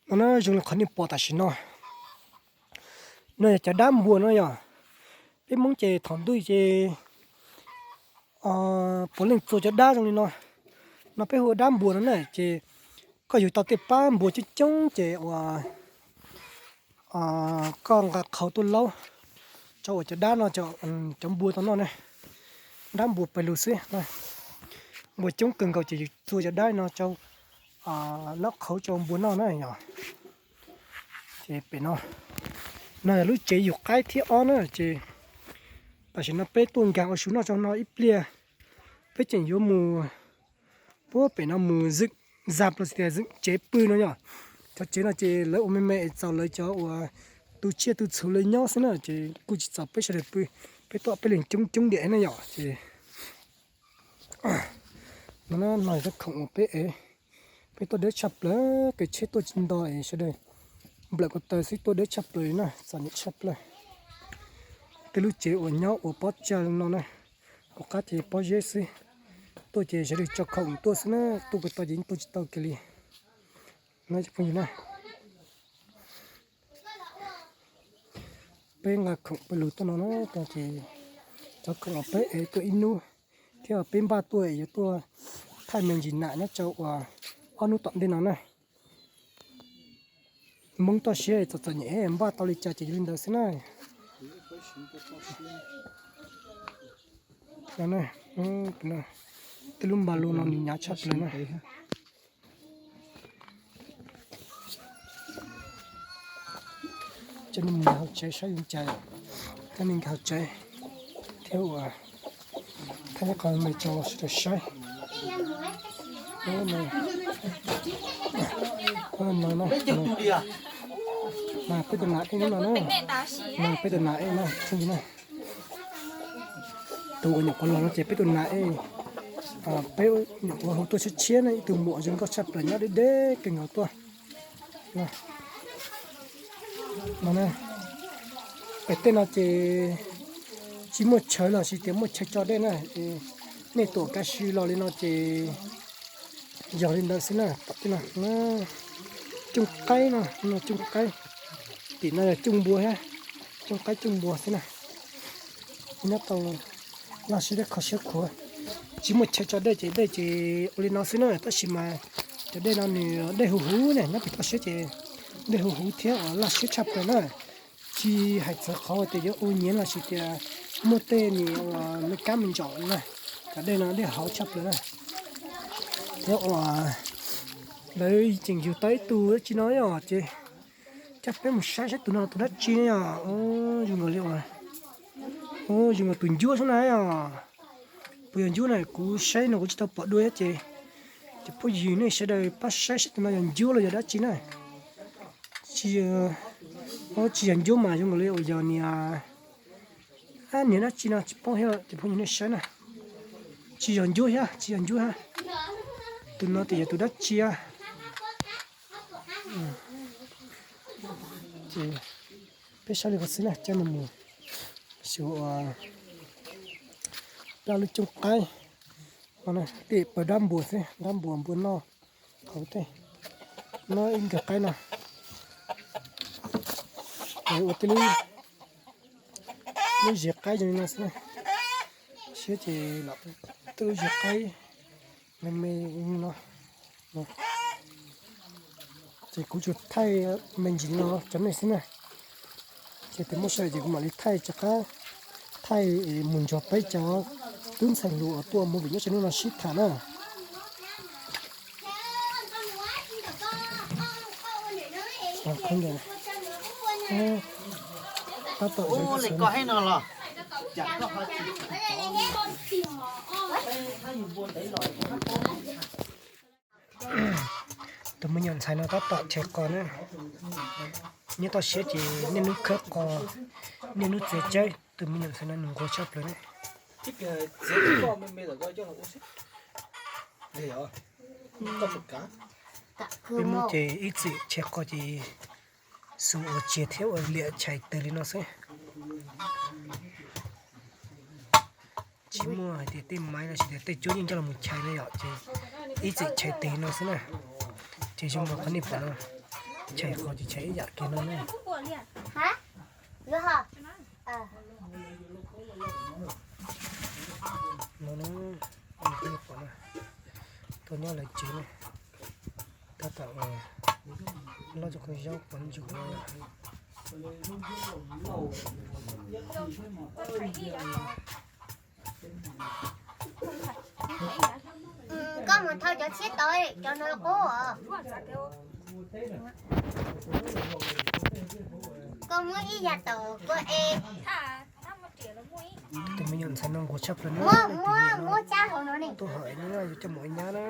No na zoo li qhov nej pom tam sim no, no yog cov dab npua no yog, peb Hmoob ces thaum ntuj ces puav leej txua cov dab zoo li no, no peb hu ua dab npua no na ces koj yug tau tej pab npua coob coob ces ua koj nqa qhauv tuaj laub rau ua cov dab no, cov npua tau noj ne. Dab npua pawg lug xwb, npua coob kawg nkaus ces yus txua cov dab no rau laub qhauv rau npua noj na yog. Ces pem no, no yog lub tsev yug qaib thib ob na ces tam sim no peb tuaj nkag ua su noj tsaug no ib pliag, peb tseem yuav mus puag pem no mus zwm zaj los sis tias zwm tsev pw no yog. Cov tsev no ces lawv ua me me es txaus lawv cov uas tu tsiaj tu txhuv lawv nyob xwb na ces kuj tsis txaus peb sawv daws pw, peb tuaj peb leeg coob coob diam na yom ces no, no yog khoom uas peb ev, peb tuaj deb tshaj plaws, kev tsheb tuaj tsis nto es sawv daws nplawm ko taw xwb tuaj deb tshaj plaws na, txom nyem tshaj plaws. Tej lub tsev uas nyob ua pob tsag no na, hauv qab ces pob zeb xwb, tuaj ces sawv daws tso khoom tuaj xwb na, tuaj ko taw ces yeej tuaj tsis tau kiag li. No cov phooj ywg na, peb nqa khoom pawg lug tuaj no na, ces cov khoom uas peb ev tuaj ib hnub thiab peb npaj tuaj yuav tuaj thaij me ntsis nam nyob rau uas ob hnub tom ntej no na. Hmoob toj siab txom txom nyem npaj tau li cas ces yuav li ntawd xwb na. Tej lub npa lug no nws hnyav tshaj plaws na. Coj nej mus nkag hauv tsev saib zoo cas, coj nej nkag hauv tsev thiab ua thaij ib qho me rau sawv daws saib. Mas peb tus nas ej no na, mas peb tus nas ej na, phooj ywg na. Tus uas nyuam qhuav los no ces peb tus nas ej, peb nyuam qhuav hu tuaj tshiab tshiab na, ib tug muam zoo nkauj tshaj plaws nyob deb deb kawg nkaus tuaj. No, pem tej no ces tsis muaj chaw los sis tias muaj chaw tso dej na, nej tuam kav si los li no ces yog li ntawd xwb na. Tom tej no cooj qaib no, no cooj qaib, tim no yog cooj npua thiab, cooj qaib cooj npua xwb na. Nyob tau laj siab deb qhov siab khuav, tsis muaj chaw tso dej ces dej ces ua li no xwb na. Tab sis mas cov dej no nws dej huv huv ne, nyob pem toj siab ces dej huv huv thiab uas laj siab tshaj plaws na. Tsis hais txawv qhov tias yuav ua nyiav los sis tias muaj tej niam uas me kab me ntsaum na, cov dej no dej hauv tshaj plaws na. Thiab uas lawv tseem yug tau ib tug dab tsi no yom ces coj peb mus saib saib tus no tus dab tsi ne yom. Zoo nkaus li uas, zoo nkaus tus ncuab xwb na yom. Puas yog ncuab na, kuv saib no kuv tsis tau pom dua thiab ces, ces phooj ywg nej sawv daws pab saib saib tus no yog ncuab los yog dab tsi na. Tsis, tsis yog ncuab mas zoo nkaus li uas yog niag, niag dab tsi no tsis paub thiab ces phooj ywg nej saib na. Tsis yog ncuab thiab, tsis yog ncuab thiab. Tus no tias yog tus dab tsi a? Ces peb saib li ko xwb na, coj nws mus xyuas ua peb lub cooj qaib, tej pawg dab npua xwb, dab npua npua noj qhauv tej, no ib nkawg qaib no. Ua tej lub, lub zes qaib zoo li no xwb na, siab ces los tej lub zes qaib me me no. Ces kuv tsuas thaij me ntsis no rau nej xwb na. Ces tias muaj sij hawm ces kuv mam li thaij rov qab, thaij mus nrog peb cov tub ntxhais hluas uas tuaj mus vim nyob rau hnub no sib tham na. Tab tom tus me nyuam ntxhais no tab tom chais qos na. Nyob toj siab ces niaj hnub khawb qos, niaj hnub txiav tsawb, tus me nyuam ntxhais no nws nquag tshaj plaws na. Peb Hmoob ces ib txwm chais qos ces xus ua tsiav thiab ua liam chais tawg li no xwb. Tsis muaj hais tias tej maiv los sis tias tej cuab yeej coj los chais na yom, ces ib txwm chais tawg li no xwb na. Ces zoo nkaus qhov nej pom no, Tshem qhov tsis tshem ib yam kiag no ne. No, tuaj nyob lawv tsev ne, tab tom loj cov qhov zaub pov ntsuas no. Koj mus thau cov tshiab tod, cov no qub os. Koj muab ib yam tawm koj es. Tus me nyuam ntxhais no nquag tshaj plaws na, muab, muab tsab hauv no ne. Tuaj hom no yuav coj mus ua nyab na.